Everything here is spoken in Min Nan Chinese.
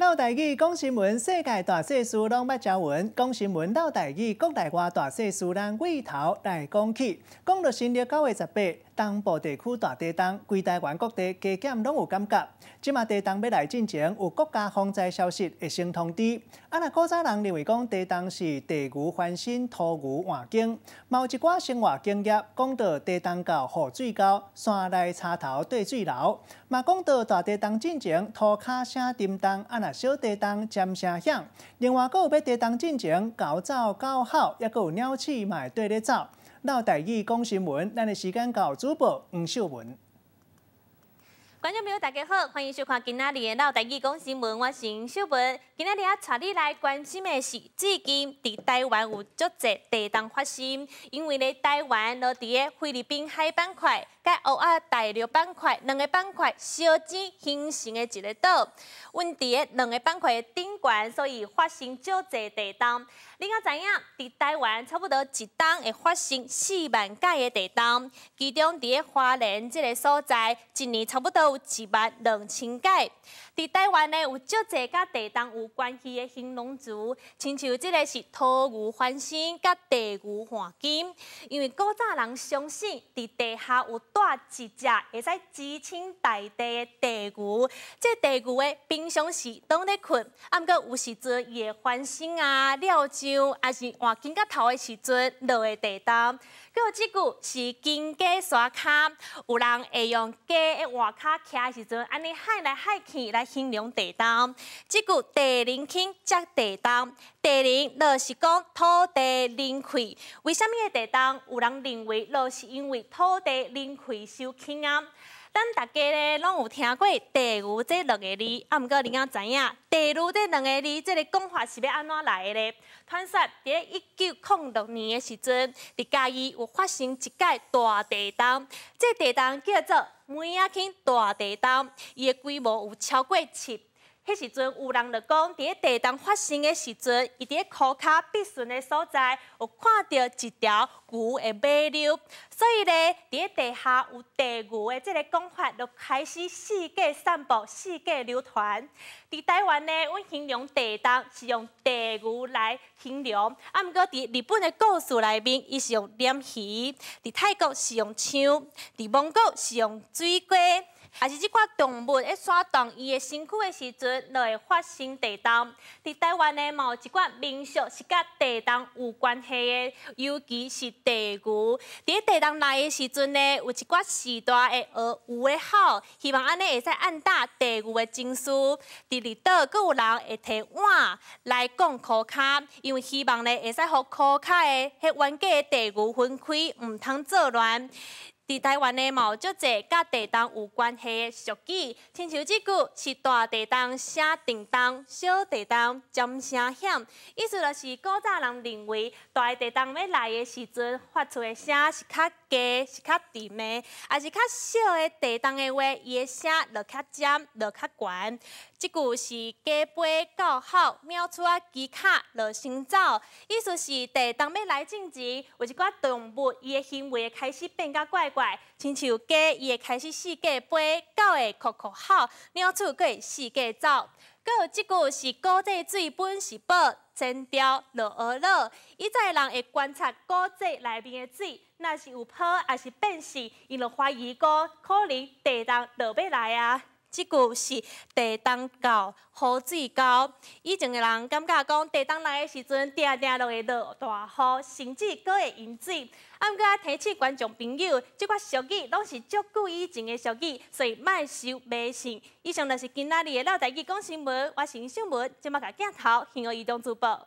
嘮台語講新聞，世界大細事攏捌聽聞。講新聞嘮台語，國內外大細事，咱對頭來講起。講到新曆9月18，東部地區大地動，規台灣各地加減攏有感覺。這馬地動欲來進前，有國家防災消息會先通知。啊，若古早人認為講地動是地牛翻身、土牛換肩，嘛有一寡生活經驗講到地動到雨水溝，山內柴頭綴水流。嘛講到大地動進前，塗跤聲沉重，啊若小地動尖聲響。另外，閣有欲地動進前，猴走狗吼，抑閣有鳥鼠嘛會綴咧走。嘮台語講新聞，咱的時間到主播黃秀文。觀眾朋友，大家好，歡迎收看今仔日的嘮台語講新聞，我是黃秀文。今仔日啊，帶你來關心的是，最近佇台灣有足濟地動發生，因為咧台灣落佇个菲律賓海板塊、佮歐亞大陸板塊兩個板塊相接形成的一個島，阮佇个兩個板塊的頂懸，所以發生足濟地動。你敢知影？佇台灣差不多一冬會發生4萬擺的地動，其中佇个花蓮這个所在，一年差不多有1萬2千擺。佇台灣呢，有足濟佮地動有關係的形容詞，親像這个是土牛翻身佮地牛換肩。因為古早人相信，佇地下有蹛一隻會使支撐大地的地牛，這地牛的平常時攏咧睏，啊，毋過有時陣伊會翻身啊、尿上，抑是換肩胛頭的時陣落會地動。閣有這句是金雞刷跤，有人會用雞的外跤徛的時陣，按呢幌來幌去來形容地動。這句地靈輕接地動，地靈就是講土地靈氣。為啥物會地動？有人認為就是因為土地靈氣受輕啊。咱大家咧攏有聽過地牛這兩个字，啊，毋過你敢知影地牛這兩个字這个講法是欲按怎來的咧？傳說佇1906年的時陣，佇嘉義有發生一擺大地動，這地動叫做梅仔坑大地動，伊的規模有超過7。彼時陣有人就講，佇咧地動發生的時陣，伊佇咧箍跤避汛的所在，有看著一條牛的尾溜，所以咧，佇咧地下有地牛的這个講法，就開始四界散布、四界流傳。佇台灣呢，阮形容地動是用地牛來形容，啊，毋過佇日本的故事內面，伊是用鯰魚；佇泰國是用象；佇蒙古是用水雞。抑是這款動物咧徙動伊的身軀的時陣，就會發生地動。佇台灣呢，嘛有一寡民俗是佮地動有關係的，尤其是地牛。佇地動來的時陣呢，有一寡序大會學牛的吼，希望按呢會使按打地牛的情緒。佇離島，閣有人會提碗來摃箍跤，因為希望呢會使予箍跤的彼冤家的地牛分開，毋通作亂。佇台灣呢，嘛有足濟佮地動有關係的俗語，親像這句是大地動聲叮當，小地動尖聲響，意思就是古早人認為大地動欲來的時陣，發出的聲是較低、是較沉的；抑是較小的地動的話，伊的聲就較尖、就較懸。這句是雞飛狗吼，鳥鼠仔嘰跤就先走，意思是地動欲來進前，有一寡動物伊的行為會開始變甲怪怪，親像雞伊會開始四界飛，狗會哭哭吼，鳥鼠閣會四界走。閣有這句是古井水本是寶，煎條落學老。以前人會觀察古井內面的水，若是有泡抑是變色，𪜶就懷疑講可能地動就欲來啊。這句是地動到雨水溝，以前的人感覺講地動來的時陣，定定就會落大雨，甚至閣會淹水。啊，毋過提醒觀眾朋友，這寡俗語攏是足久以前的俗語，所以莫受迷信。以上就是今仔日的嘮台語講新聞，我是秀文，這馬共鏡頭還予移動主播。